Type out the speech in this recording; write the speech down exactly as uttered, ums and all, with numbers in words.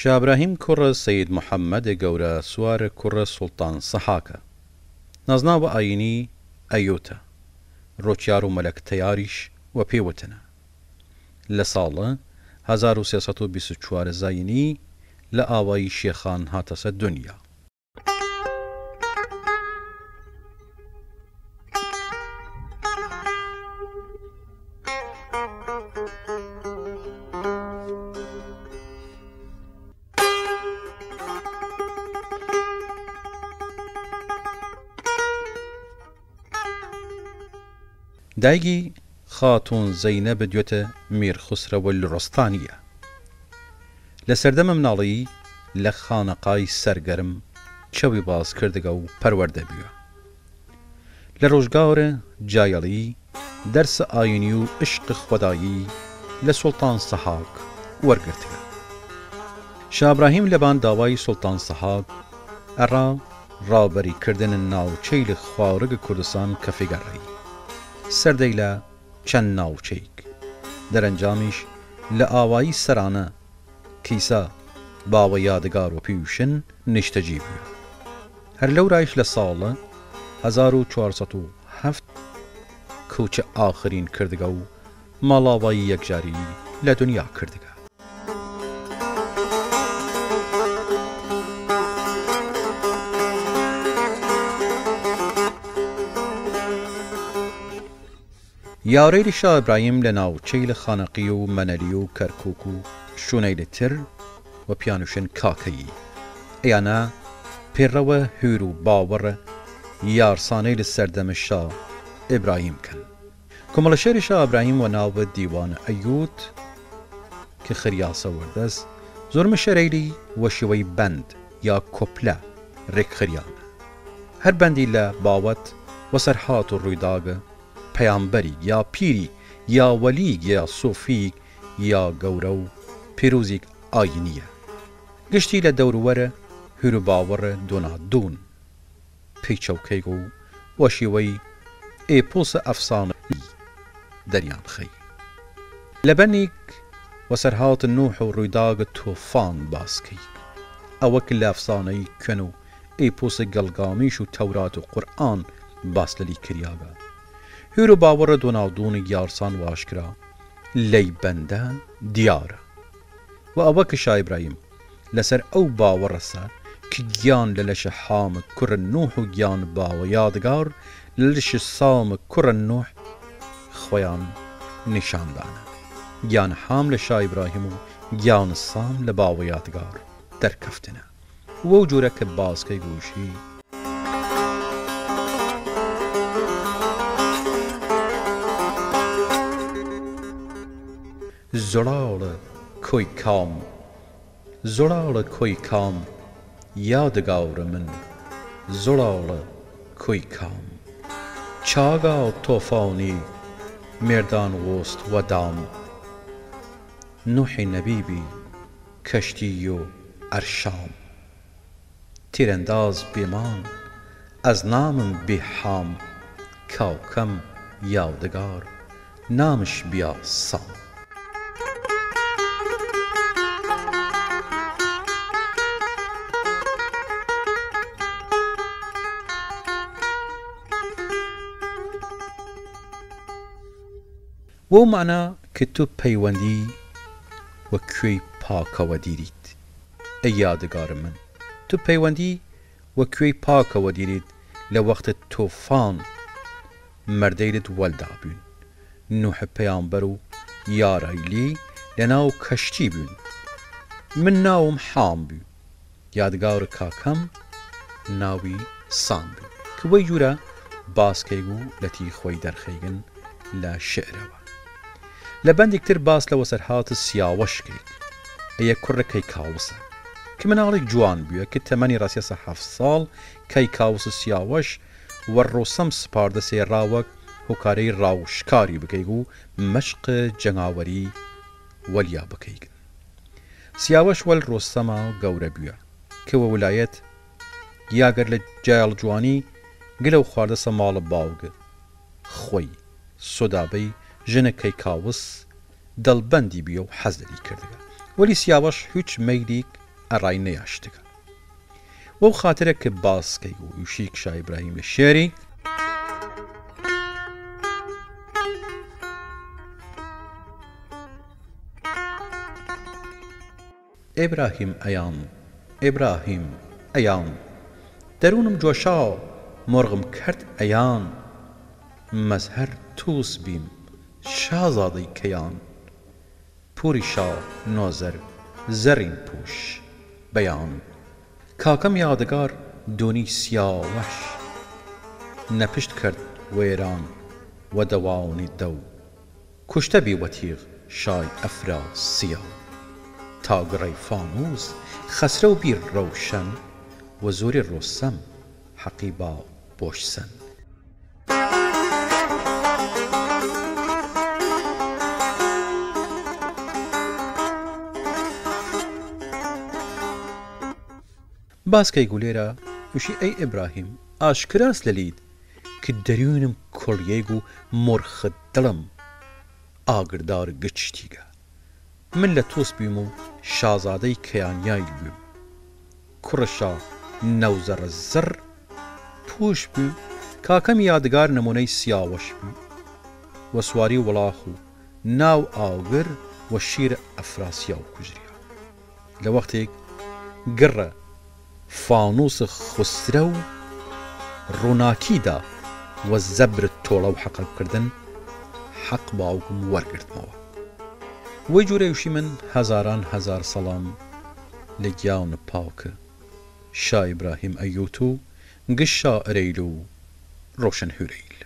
شا ئبراهیم کوڕ سەید محمەد گەورە سوار کوڕ سوڵتان سەحاکە. نازناوە ئاینی ئەیوتە، رۆچیار و مەلەک تەیاریش وەپی وتنە. لە ساڵ هەزار و سێ سەد و بیست و چوار زاینی لە ئاوایی شێخان هاتەسە دونیا. دایگی خاتوون زەینەب دوێتە میر خوسرەوە لوڕستانیە. لە سەردەمە مناڵەیی لە خانەقای سەرگەرم چەوی باز کردگە و پەروەردە بویە. لە رووژگار جایەڵی دەرس ئاینی و عشق خوەدایی لە سوڵتان سەحاک وەرگرتگە. شا ئبراهیم لەبان داوای سوڵتان سەحاک ئەڕا رابەری کردن ناوچەیل خوارگ کوردستان کەفیگە ڕی. سەردەیلە چەن ناوچەیگ. دەرەنجامیش لە ئاوایی سەرانە کیسە باوە یادگار وەپی وشن نیشتەجی بویە. هەر لەورایش لە ساڵ هەزار و چوار سەد و هەفت کووچە ئاخرین کردگە و ماڵاوایی یەکجاری لە دونیا کردگە. یاوەرەیل شا ئبراهیم لە ناوچەیل خانەقی و مەنەلی و کەرکوک و شوونەیل تر وەپیان وشن کاکەیی. ئەیانە پێڕەوە هویر و باوەڕ یارسانەیل سەردەم شا ئبراهیم کەن. کومەڵە شێر شا ئبراهیم وە ناو دیوان ئەیوت ک خریاسە وەردەس، زۆرمە شێرەیلی وە شێوەی بەند یا کوپلە ریک خریانە. هەر بەندی لە باوەت وەسەرهات و رویداگ پەیامبەریگ یا پیریگ یا وەلییگ یا سوفییگ یا گەورە و پیرووزیگ ئاینییە. گشتی لە دەوروەر هویر و باوەڕ دونادون پەیچەو کەیگ و وە شیوەی ئێپۆسە ئەفسانەیی دەریان خەی. لە بەنیگ وەسەرهات نوح و رویداگ توفان باس کەیگ، ئەوەک لە ئەفسانەی کوێن و ئێپۆس گەڵگامیش و تەورات و قورئان باس لەلی کریاگە. هویر و باوەڕ دونادونیگ یارسان و ئاشکرا لەی بەندە دیارە. و ئەوە ک شا ئبراهیم لەسەر ئەو باوەڕەسە ک گیان لە لەش حام کوڕ نوح و گیان باوە یادگار لە لەش سام کوڕ نوح خوەیان نیشان دانە. گیان حام لە شا ئبراهیم و گیان سام لە باوە یادگار دەرکەفتنە. وەو جوورە ک باس کەیگ وشی، زوڵاڵە کوی کام، زوڵاڵە کوی کام، یادگاورە من، زوڵاڵە کوی کام. چاگا توفانی مێردان وست وە دام، نوحی نەبی بی کەشتی و ئەرشام. تیرەنداز بێمان، ئەز نامم بێ حام، کاوکەم یاودگار، نامش بیا سام. وەو مەعنا ک تو پەیوەندی وە کوێی پاکەوە دیریت، ئەی یادگار من، تو پەیوەندی وە کوێی پاکەوە دیریت، لە وەخت توفان مەردەیلت وەلدا بوین، نوح پەیامبەر و یارەیلی لەناو کەشتی بوین. من ناوم حام بوی، یادگاور کاکەم ناوی سام بوی، ک وەی جوورە باس کەیگ و لەتی خوەی دەرخەیگن لە شعرەوە. لە بەندیگ تر باس لە وەسەرهات سیاوەش کەیگ، ئەیە کوڕ کەیکاوسە ک مناڵیگ جوان بویە ک تەمەنی رەسیەسە هەفت ساڵ. کەیکاوس سیاوەش وە روسەم سپاردەسێ راوەگ هووکارەی راوشکاری بکەیگ و مەشق جەنگاوەری وەلیا بکەیگ. سیاوەش وەل روسەما گەورە بویە ک وە ولایەت یاگەر لە جایەڵ جوانی گلەو خواردەسە ماڵ باوگ خوەی. سۆدابەی ژن کەیکاوس دڵبەندی بویە و حەز لەلی کردگە، وەلی سیاوەش هویچ مەیلیگ ئەڕای نەیاشتگە. وەو خاترە ک باس کەیگ و ئویشیگ شا ئبراهیم لە شێری، ئبراهیم ئەیان، ئبراهیم ئەیان، دەرونم جوشا، مرغم کەرد ئەیان، مەزهەر تووس بیم، شازادەی کەیان، پوری شا نۆزەر، زەرین پووش، بەیان، کاکەم یادگار دۆنی سیاوەش، نەپشت کەرد وەێران وە دەواونی دەو، کوشتە بی وە تیغ شای ئەفراسیاو، تا گڕەی فانووس خەسرەو بی رەوشەن، وە زووری رووسەم حەقی با بۆشسەن. باس کەیگ و لێرە وشی ئەی ئبراهیم، ئاشکراس لەلید ک دەرونم کوڕیەیگ و مرخ دڵم ئاگردار گچتیگە. من لە تووس بیم و شازادەی کەیانیایگ بیم. کوڕ شا نەوزەڕە زڕ پووش بیم، کاکەم یادگار نمونەی سیاوەش بیم، وە سواری وڵاخ و ناو ئاوگر وە شیر ئەفراسیاو کوژریا. لە وەختیگ گڕە فانووس خوسرەو ڕووناکی دا وە زەبر تۆڵەو حەقەو کردن، حەق باوگم وەرگردمەوە. وەی جوورە ئوشی من هەزاران هەزار سەڵام لە گیاون پاک شا ئبراهیم ئەیوت و گشت شائرەیل و روشنهورەیل.